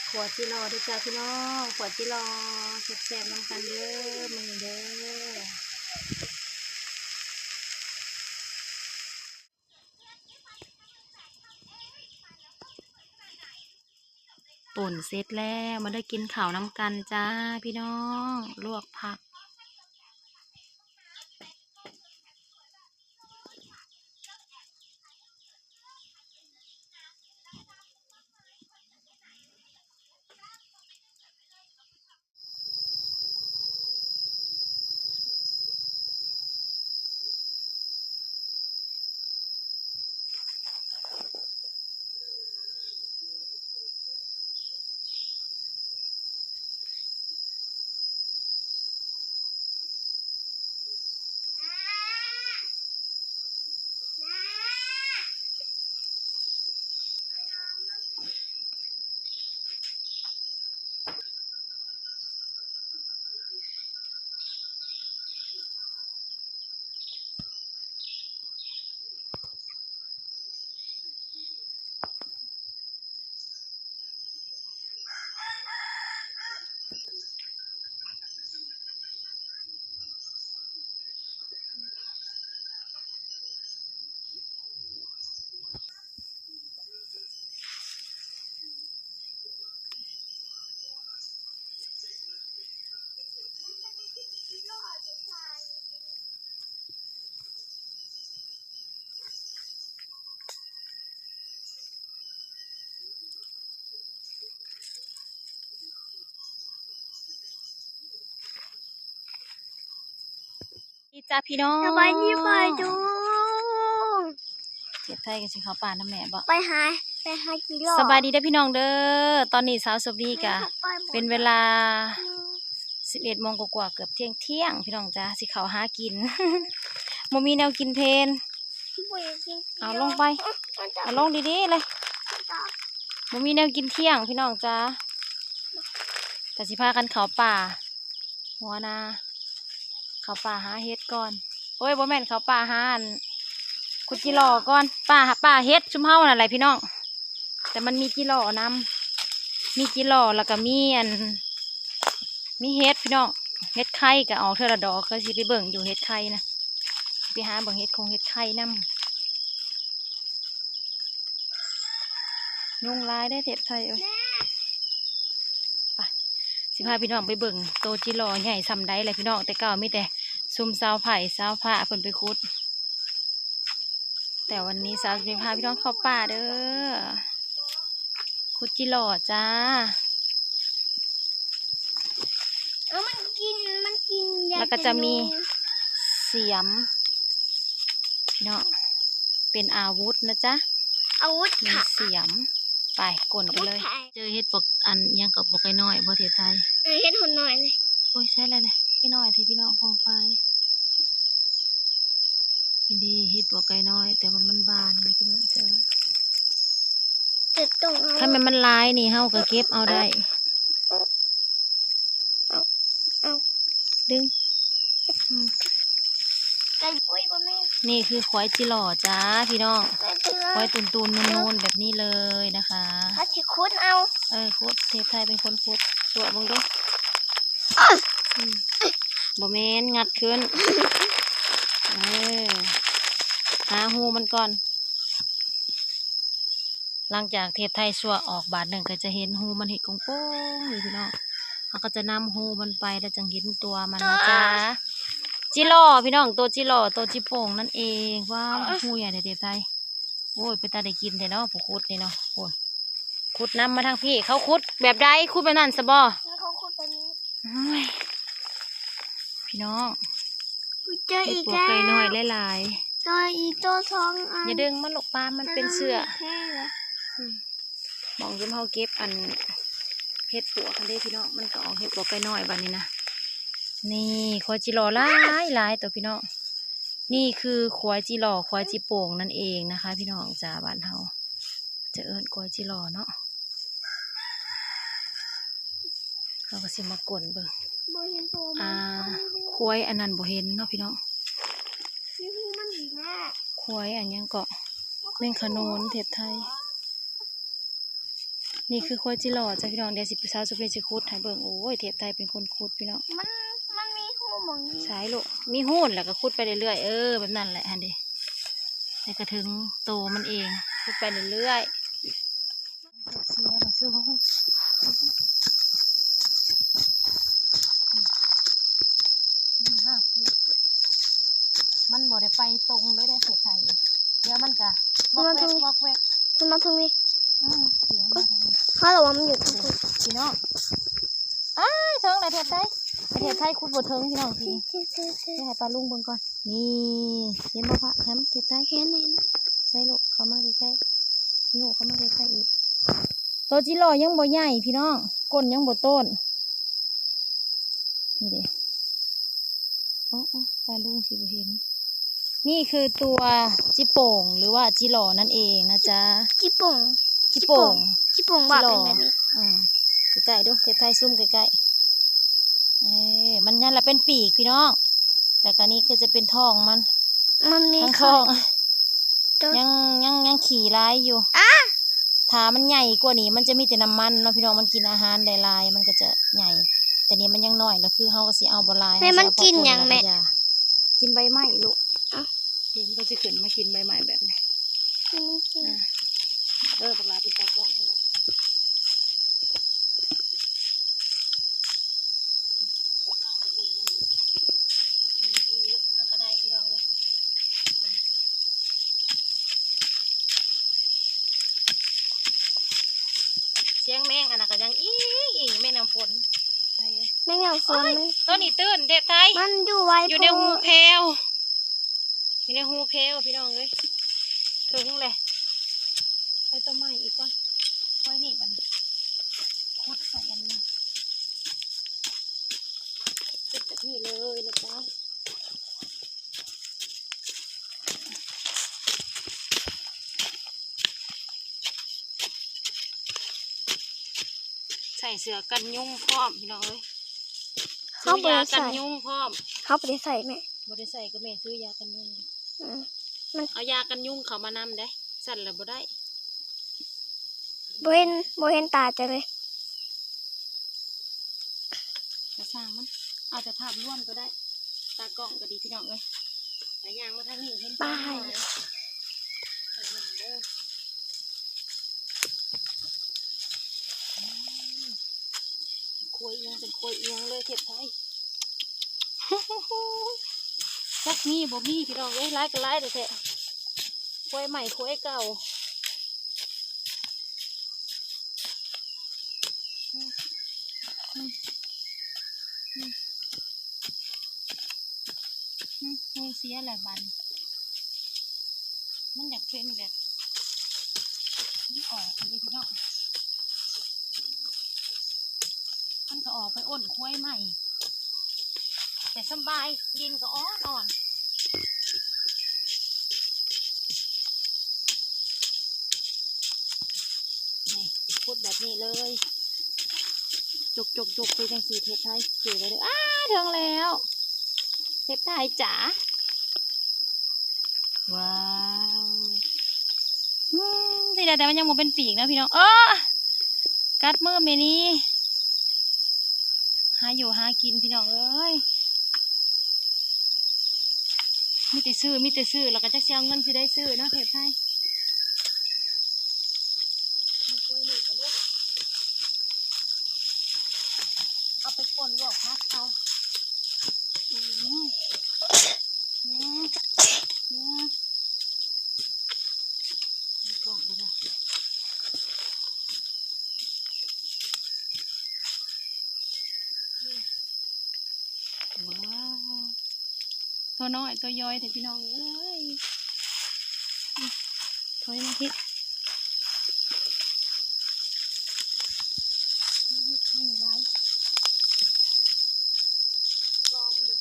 ຂົ້ວຈິຫຼໍ່ເດີ້ຈ້າພີ່ນ້ອງ ຂົ້ວຈິຫຼໍ່ແຊບໆນຳກັນເດີ້ມື້ນີ້ເດີ້. ປົ່ນເສັດແລ້ວ ມາເດີ້ກິນເຂົ້ານຳກັນຈ້າພີ່ນ້ອງ ລວກຜັກ. ດີຈ້າພີ່ນ້ອງ ສະບາຍດີປ້າລຸງ. ເທບໄທກໍຊິເຂົ້າປ່ານຳແມ່ບໍ? ໄປຫາ ໄປຫາກິນຫຼໍ່. ສະບາຍດີເດີ້ພີ່ນ້ອງເດີ້ ຕອນນີ້ສາວສົບດີກະ ເປັນເວລາສິບເອັດໂມງກວ່າໆ ເກືອບທ່ຽງໆ ພີ່ນ້ອງຈ້າ ຊິເຂົ້າຫາກິນ ບໍ່ມີແນວກິນເພນ. ເອົາລົງໄປ ເອົາລົງດີໆເລີຍ ບໍ່ມີແນວກິນທ່ຽງພີ່ນ້ອງຈ້າ ກະຊິພາກັນເຂົ້າປ່າ ຫົວນາ ເຂົ້າປ່າຫາເຫັດກ່ອນ ໂອ້ຍ ບໍ່ແມ່ນເຂົ້າປ່າຫາອັນ ຂຸດຈິຫຼໍ່ກ່ອນ ປ່າ ປ່າເຫັດຊຸມເຮົາຫັ້ນແຫຼະພີ່ນ້ອງ ແຕ່ມັນມີຈິຫຼໍ່ນຳ ມີຈິຫຼໍ່ ແລ້ວກະມີອັນ ມີເຫັດພີ່ນ້ອງ ເຫັດໄຂ່ກະອອກເທື່ອລະດອກ ກະຊິໄປເບິ່ງຢູ່ເຫັດໄຂ່ນະ ຊິໄປຫາເບິ່ງເຫັດຄົງເຫັດໄຂ່ນຳ. ຍຸງຫຼາຍເດ້ເທບໄທເອີຍ ໄປ ຊິພາພີ່ນ້ອງໄປເບິ່ງໂຕຈິຫຼໍ່ໃຫຍ່ສ່ຳໃດແຫຼະພີ່ນ້ອງ ແຕ່ເກົ່າມີແຕ່ຊຸມຊາວໄຜ່ຊາວພະເພິ່ນໄປຂຸດ ແຕ່ວັນນີ້ສາວຊິໄປພາພີ່ນ້ອງເຂົ້າປ່າເດີ້ ຂຸດຈິຫຼໍ່ຈ້າ. ເອີ ມັນກິນ ມັນກິນ ແລ້ວກໍຈະມີສຽມເນາະ ເປັນອາວຸດນະຈ໊ະ ອາວຸດ ມີສຽມ ໄປ ກົ້ນກັນເລີຍ ເຈີເຫັດປວກ ອັນຫຍັງເກາະ ປວກໄກ່ນ້ອຍບໍ່ ເທບໄທ ເອີ ເຫັດຫົວນ້ອຍນີ້ ໂອ້ຍ ໃສ່ແລ້ວເດ້ ໄກ່ນ້ອຍແທ້ພີ່ນ້ອງ ປ້ອງປາຍ. ນີ້ເດ້ ເຫັດປວກໄກ່ນ້ອຍ ແຕ່ວ່າມັນບານເດ້ພີ່ນ້ອງຈ້າ ຄັນແມ່ນມັນຫຼາຍນີ້ ເຮົາກໍເກັບເອົາໄດ້ ດຶງ ອືມ ໄກ່ ໂອ້ຍ ບໍ່ແມ່ນ ນີ້ຄືຂວາຍຈິຫຼໍ່ຈ້າພີ່ນ້ອງ ຂວາຍຕຸ່ນໆ ນູນໆ ແບບນີ້ເລີຍນະຄະ ເຮົາຊິຂຸດເອົາ ເອີ ຂຸດ ເທບໄທເປັນຄົນຂຸດ ຊົ່ວເບິ່ງດູ. ອືມ ບໍ່ແມ່ນ ງັດຂຶ້ນ ເອີ ຫາຮູມັນກ່ອນ ຫຼັງຈາກເທບໄທຊົ່ວອອກບາດໜຶ່ງ ກໍຈະເຫັນຮູມັນເຮັດໂປ່ງໆ ຢູ່ພີ່ນ້ອງ ເຮົາກໍຈະນຳຮູມັນໄປ ແລ້ວຈັ່ງເຫັນຕົວມັນນະຈ໊ະ ຈິຫຼໍ່ພີ່ນ້ອງ ໂຕຈິຫຼໍ່ ໂຕຈິໂປ່ງນັ້ນເອງ ວ້າວ ຮູໃຫຍ່ແທ້ເທບໄທ ໂອ້ຍ ເປັນຕາໄດ້ກິນແທ້ເນາະ ຜູ້ຂຸດນີ້ເນາະ ໂອ້ຍ ຂຸດນຳມາທາງພີ້ ເຂົາຂຸດແບບໃດ ຂຸດແບບນັ້ນຊະບໍ? ເຂົາຂຸດແບບນີ້ ໂອ້ຍ ພີ່ນ້ອງ ເຈີອີກແລ້ວ ເຫັດປວກໄກ່ນ້ອຍຫຼາຍໆ ເຈີອີກໂຕສອງອັນ ຢ່າດຶງມັນລູກ ປາ ມັນເປັນເຊື້ອ ອືມ ໝ່ອງທີ່ເຮົາເກັບອັນເຫັດປວກຫັ້ນເດ້ພີ່ນ້ອງ ມັນກໍອອກເຫັດປວກໄກ່ນ້ອຍບາດນີ້ນະ ນີ້ ຂວາຍຈິຫຼໍ່ຫຼາຍໆ ໂຕພີ່ນ້ອງ ນີ້ຄືຂວາຍຈິຫຼໍ່ ຂວາຍຈິໂປ່ງນັ້ນເອງນະຄະ ພີ່ນ້ອງຈ໋າ ບ້ານເຮົາຈະເອີ້ນຂວາຍຈິຫຼໍ່ເນາະ ເຮົາກໍຊິມາກົ້ນເບິ່ງ ບໍ່ເຫັນໂຕມັນ ອ່າ ຂວາຍອັນນັ້ນບໍ່ເຫັນເນາະພີ່ນ້ອງ ມີຮູມັນອີກແລ້ວ ຂວາຍອັນຫຍັງເກາະ ແມງຂະໂໜນເທບໄທ ນີ້ຄືຄວາຍຈິຫຼໍ້ຈ້າພີ່ນ້ອງ. ດຽວຊິ ສາວສຸລິນຊິຂຸດໃຫ້ເບິ່ງ. ໂອ້ຍ ເທບໄທເປັນຄົນຂຸດພີ່ນ້ອງ. ມັນ ມັນມີຮູໝ່ອງນີ້ ໃຊ່ລູກ. ມີຮູແລ້ວກໍຂຸດໄປເລື້ອຍໆ. ເອີ ແບບນັ້ນແຫຼະຫັ້ນເດ. ແລ້ວກໍເຖິງໂຕມັນເອງ. ຂຸດໄປເລື້ອຍໆ. ເສຍລະສູງ. ມັນບໍ່ໄດ້ໄປຕົງເລີຍເດ້ ເທບໄທ. ດຽວມັນກະວອກແວກ ວອກແວກ. ມັນມາທາງນີ້. ອືມ ດຽວມາທາງນີ້. ເຮົາລະວ່າມັນຢູ່ທາງພຸ້ນ ພີ່ນ້ອງ. ອ້າຍ ເຖິງແລ້ວ ເທບໄທ. ເທບໄທຂຸດບໍ່ເຖິງ ພີ່ນ້ອງ. ນີ້ ຊິໃຫ້ປ້າລຸງເບິ່ງກ່ອນ. ນີ້ ເຫັນບໍ່ພະແຮມ ເທບໄທ? ເຫັນ ເຫັນ. ໃສ່ລູກ ເຂົ້າມາໃກ້ໆ. ໂຍກເຂົ້າມາໃກ້ໆອີກ. ໂຕຈິຫຼໍ້ຍັງບໍ່ໃຫຍ່ພີ່ນ້ອງ ກົ້ນຍັງບໍ່ໂຕ້ນ. ນີ້ເດ້. ໂອ້ ໂອ້ ປ້າລຸງຊິບໍ່ເຫັນ. ນີ້ຄືຕົວຈິໂປ່ງ ຫຼືວ່າຈິຫຼໍ້ນັ້ນເອງນະຈ໊ະ. ຈິໂປ່ງ ຈິໂປ່ງ ຈິໂປ່ງວ່າເປັນແບບນີ້. ອືມ ໃກ້ໆດູ ເທບໄທຊູມໃກ້ໆ. ເອີ ມັນນັ້ນລະເປັນປີກພີ່ນ້ອງ. ແລ້ວກໍນີ້ຄືຈະເປັນທ້ອງມັນ. ມັນມີ ທັງທ້ອງ ຍັງ ຍັງ ຍັງຂີ້ຫຼາຍຢູ່. ຖ້າມັນໃຫຍ່ກວ່ານີ້ ມັນຈະມີແຕ່ນ້ຳມັນເນາະພີ່ນ້ອງ. ມັນກິນອາຫານໄດ້ຫຼາຍ ມັນກໍຈະໃຫຍ່. ແຕ່ນີ້ມັນຍັງນ້ອຍ ລະຄືເຮົາກໍຊິເອົາບໍ່ຫຼາຍ. ແມ່ ມັນກິນຫຍັງແມ່? ກິນໃບໄມ້ລູກ. ເອົ້າ ເຫັນມັນຊິຂຶ້ນມາກິນໃບໄມ້ແບບນີ້. ກິນມັນກິນ. ເອີ ບັກຫຼາເປັນຕາກ້ອງໃຫ້ແລ້ວ. ສຽງແມງອັນນັ້ນກໍຍັງອີ່ງໆ ແມງນ້ຳຝົນ. ແມງນ້ຳຝົນ ໂອ້ຍ ມັນ ໂຕນີ້ຕື່ນ ເທບໄທ. ມັນຢູ່ໄວ ຢູ່ໃນຮູແພວ. ໂພດ ຢູ່ໃນຮູແພວພີ່ນ້ອງເອີຍ. ເຖິງແລ້ວ ໄປໂຕໃໝ່ອີກກ່ອນ. ໄວ້ນີ້ບັດນີ້ ຂຸດໃສ່ອັນນີ້ ຂຸດແບບນີ້ເລີຍນະຈ໊ະ. ໃສ່ເສື້ອກັນຍຸງພ້ອມພີ່ນ້ອງເອີຍ. ເຮົາບໍ່ໄດ້ໃສ່ ຊື້ຢາກັນຍຸງພ້ອມ. ເຮົາບໍ່ໄດ້ໃສ່ແມ່. ບໍ່ໄດ້ໃສ່ກໍແມ່ຊື້ຢາກັນຍຸງ. ອືມ ມັນ ເອົາຢາກັນຍຸງເຂົ້າມານຳເດ້ ຊັ້ນລະບໍ່ໄດ້. ບໍ່ເຫັນ ບໍ່ເຫັນຕາເຈົ້າເລີຍ. ກະຊ່າງມັນ ເອົາແຕ່ພາບລວມກໍໄດ້. ຕາກ້ອງກໍດີພີ່ນ້ອງເອີຍ. ໄປ ຍ່າງມາທາງນີ້ເຫັນປາ ປາ ເດີ. ອືມ ໂຄຍອີ່ຫຍັງເປັນໂຄຍອີ່ຫຍັງເລີຍ ເທບໄທ. ຈັກມີບໍ່ມີພີ່ນ້ອງເອີຍ. ຫຼາຍກໍຫຼາຍແທ້ໆ. ໂຄຍໃໝ່ໂຄຍເກົ່າ. ອືມ ອືມ ອືມ ອືມ ເສຍແລ້ວບັດນີ້. ມັນຢາກເປັນແບບ ມັນອອກເດ້ພີ່ນ້ອງ. ມັນກໍອອກໄປໂອ້ນຄວາຍໃໝ່ ແຕ່ສະບາຍ ດິນກໍອ່ອນໆ. ນີ້ ຂຸດແບບນີ້ເລີຍ ຈົກໆໆ ໄປຈັ່ງຊີ້ ເທບໄທ. ຈື່ໄວ້ເດີ. ອ້າ ເຖິງແລ້ວ ເທບໄທຈ໋າ. ວ້າວ ອືມ ທີ່ແທ້ແຕ່ມັນຍັງບໍ່ເປັນປີກນະພີ່ນ້ອງ. ເອີ ກັດມືແມ່ນີ້ ຫາຢູ່ຫາກິນພີ່ນ້ອງເອີຍ. ມີແຕ່ຊື້ ມີແຕ່ຊື້ ແລ້ວກໍຈັກຊິເອົາເງິນຊິໄດ້ຊື້ເນາະ ເທບໄທ. ເອົາໄປປົ່ນລວກຜັກເອົາ. ອືມ ອືມ ອືມ ມີກ້ອງກໍໄດ້. ວ້າວ ຕົວນ້ອຍຕົວຍ້ອຍແທ້ພີ່ນ້ອງເອີຍ. ອືມ ຖອຍມາພີ້ ນີ້ ນີ້ຫຼາຍ ລອງຢູ່.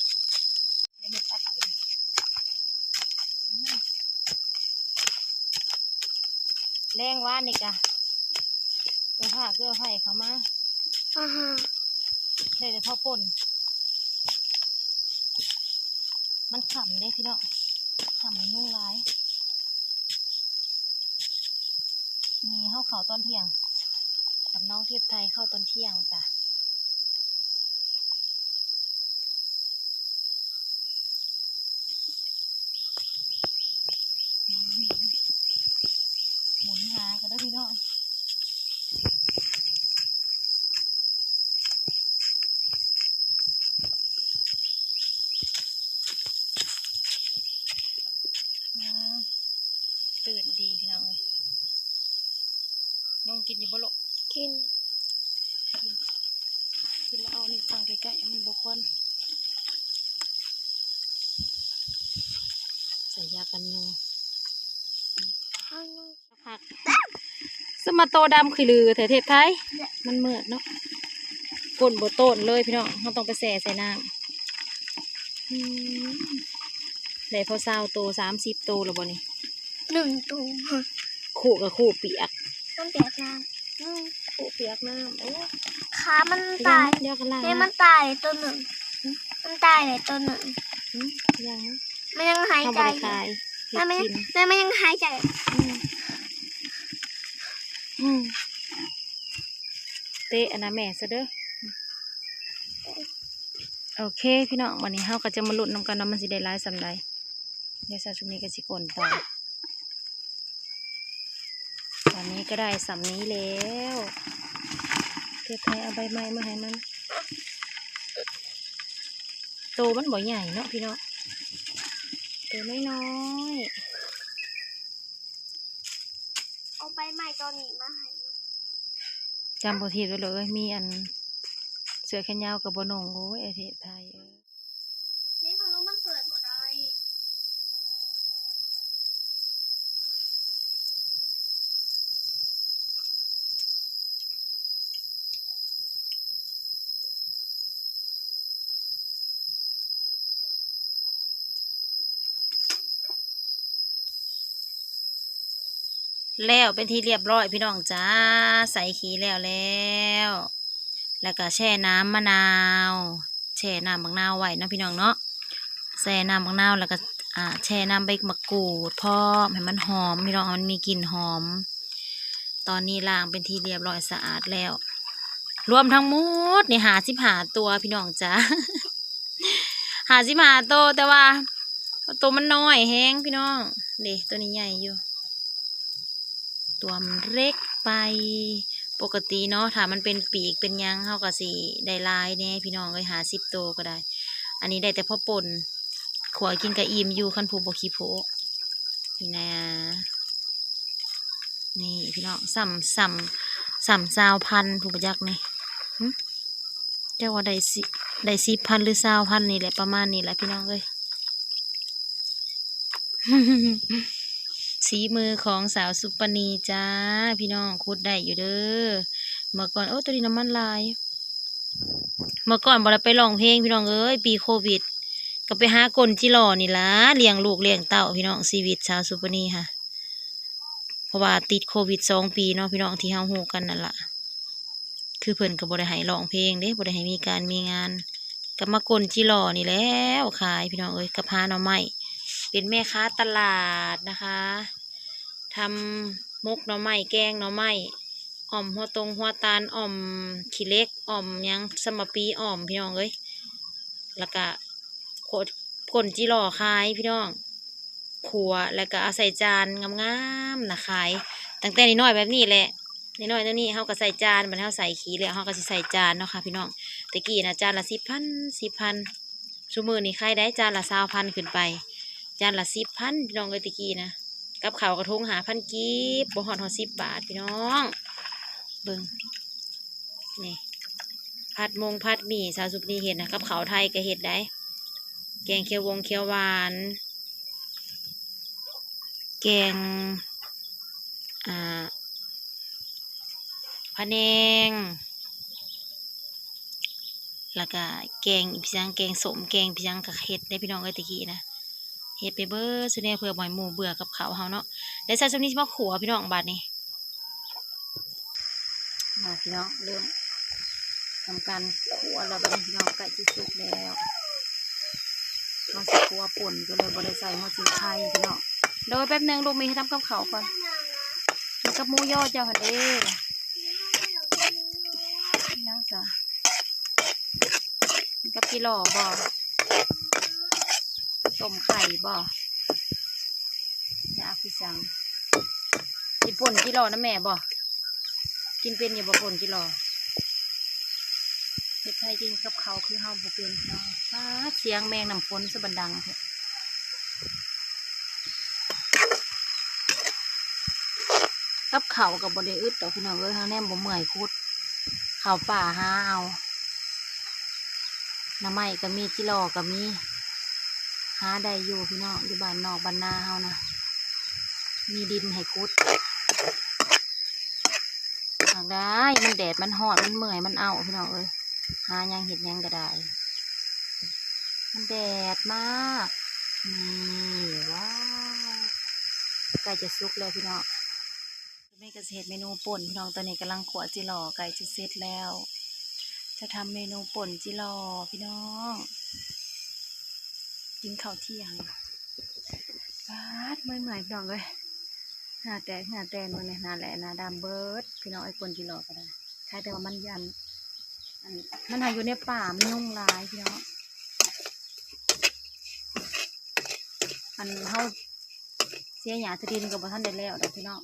ເດ ເຮັດຕັດເອົາເອງ. ອືມ ແລງວານນີ້ກະ ໄປຫາເກືອໄຟເຂົ້າມາ ອາຮະ ໄດ້ແຕ່ພໍປົ່ນ. ມັນຄ່ຳເດ້ພີ່ນ້ອງ ຄ່ຳແລ້ວຍຸງຫຼາຍ. ນີ້ເຮົາເຂົ້າຕອນທ່ຽງ ກັບນ້ອງເທບໄທເຂົ້າຕອນທ່ຽງຈ້ະ. ໝູນຫາກັນເດີພີ່ນ້ອງ. ອ່າ ຕື່ນດີພີ່ນ້ອງເອີຍ. ຍຸງກິນຢູ່ບໍ່ລູກ? ກິນ ກິນ ກິນແລ້ວເອົານີ້ຕັ້ງໃກ້ໆ ໃຫ້ມັນບໍ່ຄວັນ. ໃສ່ຢາກັນຍຸງ. ເອົາຍຸງ ຜັກ ສະມາໂຕດຳຂີ້ລືແທ້ເທບໄທ. ມັນເມືອດເນາະ ກົ້ນບໍ່ໂຕ້ນເລີຍພີ່ນ້ອງ. ເຮົາຕ້ອງໄປແຊ່ໃສ່ນ້ຳ. ອືມ ໄດ້ພໍຊາວໂຕ ສາມສິບໂຕແລ້ວບໍ່ນີ້? ໜຶ່ງໂຕ. ຄຸກະຄຸປຽກ ມັນປຽກນ້ຳ. ອືມ ຄຸປຽກນ້ຳ. ໂອ້ ຂາມັນຕາຍ. ແມ່ມັນຕາຍໂຕໜຶ່ງ. ມັນຕາຍແລ້ວໂຕໜຶ່ງ. ອືມ ຍັງ ມັນຍັງຫາຍໃຈ. ເຮົາບໍ່ໄດ້ຂາຍ ແມ່ ແມ່ ເຮັດກິນ. ແມ່ ແມ່ຍັງຫາຍໃຈ. ອືມ ອືມ ເຕະອັນນະແມ່ຊະເດີ. ໂອເຄພີ່ນ້ອງ ບັດນີ້ເຮົາກໍຈະມາລຸ້ນນຳກັນວ່າມັນຊິໄດ້ຫຼາຍສ່ຳໃດ. ດຽວຊາວຊຸມນີ້ກໍຊິກົ້ນຕໍ່. ຕອນນີ້ກໍໄດ້ສ່ຳນີ້ແລ້ວ. ເທບໄທເອົາໃບໄມ້ມາໃຫ້ມັນ. ໂຕມັນບໍ່ໃຫຍ່ເນາະພີ່ນ້ອງ ໂຕນ້ອຍໆ. ເອົາໃບໄມ້ຕອນນີ້ມາໃຫ້ມັນ. ຈຳບໍ່ຜິດວ່າເລີຍ ມີອັນເສື້ອແຂນຍາວກໍບໍ່ນຸ່ງ. ໂອ້ຍ ໄອ້ເທບໄທເອີຍ. ໃນພັດລົມມັນເປີດບໍ່ໄດ້. ແລ້ວເປັນທີ່ລຽບຮ້ອຍພີ່ນ້ອງຈ້າ. ໃສ່ຂີ້ແລ້ວແລ້ວ ແລ້ວກໍແຊ່ນ້ຳມະນາວ ແຊ່ນ້ຳບັກນາວໄວ້ເນາະພີ່ນ້ອງເນາະ. ແຊ່ນ້ຳບັກນາວ ແລ້ວກໍ ອ່າ ແຊ່ນ້ຳໃບມະກຣູດພ້ອມ ໃຫ້ມັນຫອມພີ່ນ້ອງ ໃຫ້ມັນມີກິ່ນຫອມ. ຕອນນີ້ລ້າງເປັນທີ່ລຽບຮ້ອຍສະອາດແລ້ວ. ລວມທັງໝົດນີ້ຫ້າສິບຫ້າຕົວພີ່ນ້ອງຈ້າ. ຫ້າສິບຫ້າໂຕ ແຕ່ວ່າໂຕມັນນ້ອຍແຮງພີ່ນ້ອງ. ເດ້ ໂຕນີ້ໃຫຍ່ຢູ່ ຕົວມັນເລັກໄປ. ປົກກະຕິເນາະ ຖ້າມັນເປັນປີກເປັນຫຍັງ ເຮົາກໍຊິໄດ້ຫຼາຍແດ່ພີ່ນ້ອງເອີຍ ຫ້າສິບໂຕກໍໄດ້. ອັນນີ້ໄດ້ແຕ່ພໍປົ່ນ ຂົ້ວກິນກໍອີ່ມຢູ່ ຄັນຜູ້ບໍ່ຂີ້ໂພະ. ນີ້ນະ ນີ້ພີ່ນ້ອງ ສ່ຳ ສ່ຳ ສ່ຳຊາວພັນ ຜູ້ບໍ່ຈັກນີ້. ຫຶ ຈັກວ່າໄດ້ສິ ໄດ້ສິບພັນ ຫຼື ຊາວພັນ ນີ້ແຫຼະ ປະມານນີ້ແຫຼະພີ່ນ້ອງເອີຍ. ສີມືຂອງສາວສຸປະນີຈ້າ ພີ່ນ້ອງ ຂຸດໄດ້ຢູ່ເດີ. ເມື່ອກ່ອນ ໂອ້ ໂຕນີ້ນ້ຳມັນຫຼາຍ. ເມື່ອກ່ອນບໍ່ໄດ້ໄປຮ້ອງເພງພີ່ນ້ອງເອີຍ ປີໂຄວິດ ກໍໄປຫາກົ້ນຈິຫຼໍ່ນີ້ລະ ລ້ຽງລູກລ້ຽງເຕົ້າພີ່ນ້ອງ. ຊີວິດສາວສຸປະນີຫະ ເພາະວ່າຕິດໂຄວິດສອງປີເນາະພີ່ນ້ອງ ທີ່ເຮົາຮູ້ກັນນັ້ນລະ ຄືເພິ່ນກໍບໍ່ໄດ້ໃຫ້ຮ້ອງເພງເດ້ ບໍ່ໄດ້ໃຫ້ມີການມີງານ ກໍມາກົ້ນຈິຫຼໍ່ນີ້ແຫຼ້ວຂາຍພີ່ນ້ອງເອີຍ ກັບຫາໜໍ່ໄມ້ ເປັນແມ່ຄ້າຕະຫຼາດນະຄະ. ທຳໝົກໜໍ່ໄມ້ ແກງໜໍ່ໄມ້ ອອມຫົວຕົງຫົວຕານ ອອມຂີ້ເຫຼັກ ອອມຫຍັງ ສຳມະປີ ອອມ ພີ່ນ້ອງເອີຍ. ແລ້ວກະ ໂຄດ ກົ້ນຈິຫຼໍ່ຂາຍພີ່ນ້ອງ ຂົ້ວ ແລ້ວກະເອົາໃສ່ຈານງາມໆນະຂາຍ. ຕັ້ງແຕ່ນ້ອຍໆແບບນີ້ແຫຼະ ນ້ອຍໆເທົ່ານີ້ເຮົາກະໃສ່ຈານ ບັດເຮົາໃສ່ຂີ້ແລ້ວເຮົາກະຊິໃສ່ຈານເນາະຄ່ະພີ່ນ້ອງ. ແຕ່ກີ້ນະຈານລະສິບພັນ ສິບພັນ ຊຸມື້ນີ້ຂາຍໄດ້ຈານລະຊາວພັນຂຶ້ນໄປ ຈານລະສິບພັນ ພີ່ນ້ອງເອີຍ. ແຕ່ກີ້ນະ ກັບເຂົ້າກະຖົງຫ້າພັນກີບ ບໍ່ຮອດ ຮອດສິບບາດພີ່ນ້ອງ. ເບິ່ງ ນີ້ ຜັດມົງຜັດໝີ່ ສາວສຸບນີເຮັດນະ ກັບເຂົ້າໄທກະເຮັດໄດ້ ແກງຂຽວວົງຂຽວຫວານ ແກງ ອ່າ ພະແນງ ແລ້ວກະແກງອີ່ຫຍັງ ແກງສົ້ມ ແກງອີ່ຫຍັງກະເຮັດເດ້ພີ່ນ້ອງເອີຍ ແຕ່ກີ້ນະ ເຮັດໄປເບິດຊຸແນວ ເພື່ອບໍ່ໃຫ້ໝູ່ເບື່ອກັບເຂົ້າເຮົາເນາະ. ແລ້ວຊາວຊຸມນີ້ຊິມາຂົ້ວພີ່ນ້ອງ ບາດນີ້ ມາພີ່ນ້ອງ ເລີ່ມທຳການຂົ້ວແລ້ວ ບາດນີ້ພີ່ນ້ອງ ໃກ້ຊິສຸກແລ້ວ ເຮົາຊິຂົ້ວປົ່ນ ກໍເລີຍບໍ່ໄດ້ໃສ່ຫົວສີໄຄພີ່ນ້ອງ. ໂດຍ ແປັບໜຶ່ງລູກ ມີໃຫ້ທຳກັບເຂົ້າກ່ອນ ກິນກັບໝູຍໍ່ເຈົ້າຫັ້ນເດ້. ກັບຈີ່ລໍບໍ່? ຕົ້ມໄຂ່ບໍ່? ຢາກຄືສັງ. ກິນປົ່ນຈີ່ລໍນຳແມ່ບໍ່? ກິນເປັນຢູ່ບໍ່ປົ່ນຈີ່ລໍ? ເຮັດໃຫ້ກິນກັບເຂົ້າຄືເຮົາບໍ່ເປັນ. ປາດ ສຽງແມງນ້ຳຝົນສະບັນດັງແທ້. ກັບເຂົ້າກໍບໍ່ໄດ້ອຶດດອກພີ່ນ້ອງເອີຍ ຫາແນມບໍ່ເມື່ອຍຂຸດ ເຂົ້າປ່າຫາເອົາ. ໜໍ່ໄມ້ກໍມີ ຈີ່ລໍກໍມີ ຫາໄດ້ຢູ່ພີ່ນ້ອງ ຢູ່ບ້ານນອກບ້ານນາເຮົານະ ມີດິນໃຫ້ຂຸດ. ຫາກໄດ້ ມັນແດດມັນຮ້ອນ ມັນເມື່ອຍມັນເອົ້າພີ່ນ້ອງເອີຍ ຫາຫຍັງເຮັດຫຍັງກໍໄດ້ ມັນແດດມາກ. ນີ້ ວ້າວ ໃກ້ຈະສຸກແລ້ວພີ່ນ້ອງ. ແມ່ກໍຊິເຮັດເມນູປົ່ນພີ່ນ້ອງ ຕອນນີ້ກຳລັງຂົ້ວຈີ່ລໍ ໃກ້ຈະເສັດແລ້ວ ຈະທຳເມນູປົ່ນຈີ່ລໍພີ່ນ້ອງ ກິນເຂົ້າທ່ຽງ. ປາດ ເມື່ອຍໆ ພີ່ນ້ອງເອີຍ ເຫື່ອແຕກເຫື່ອແຕນເບິ່ງແດ່ ໜ້າແຫຼ້ໜ້າດຳເບິດພີ່ນ້ອງເອີຍ. ປົ່ນຈີ່ລໍກໍໄດ້ ຄາຍແຕ່ວ່າມັນຢ້ານ ອັນ ມັນຫາຢູ່ໃນປ່າ ມັນຍຸງຫຼາຍພີ່ນ້ອງ. ອັນ ເຮົາເສຍຫຍ້າໃສ່ດິນກໍບໍ່ທັນໄດ້ແລ້ວດອກພີ່ນ້ອງ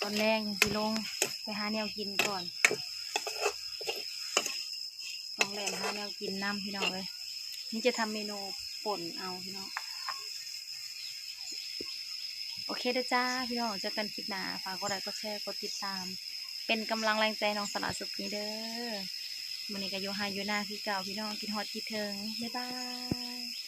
ຕອນແລງຈັ່ງຊິລົງໄປຫາແນວກິນກ່ອນ ຕ້ອງແລ່ນຫາແນວກິນນຳພີ່ນ້ອງເອີຍ. ນີ້ຈະທຳເມນູປົ່ນເອົາພີ່ນ້ອງ. ໂອເຄເດີຈ້າພີ່ນ້ອງ ເຈີກັນຄລິບໜ້າ ຝາກກົດໄລກົດແຊ ກົດຕິດຕາມ ເປັນກຳລັງແຮງໃຈໃຫ້ນ້ອງສາລາສຸກນີ້ເດີ. ມື້ນີ້ກໍຢູ່ໄຮ່ຢູ່ນາຄືເກົ່າພີ່ນ້ອງ ຄິດຮອດຄິດເຖິງ ບາຍບາຍ.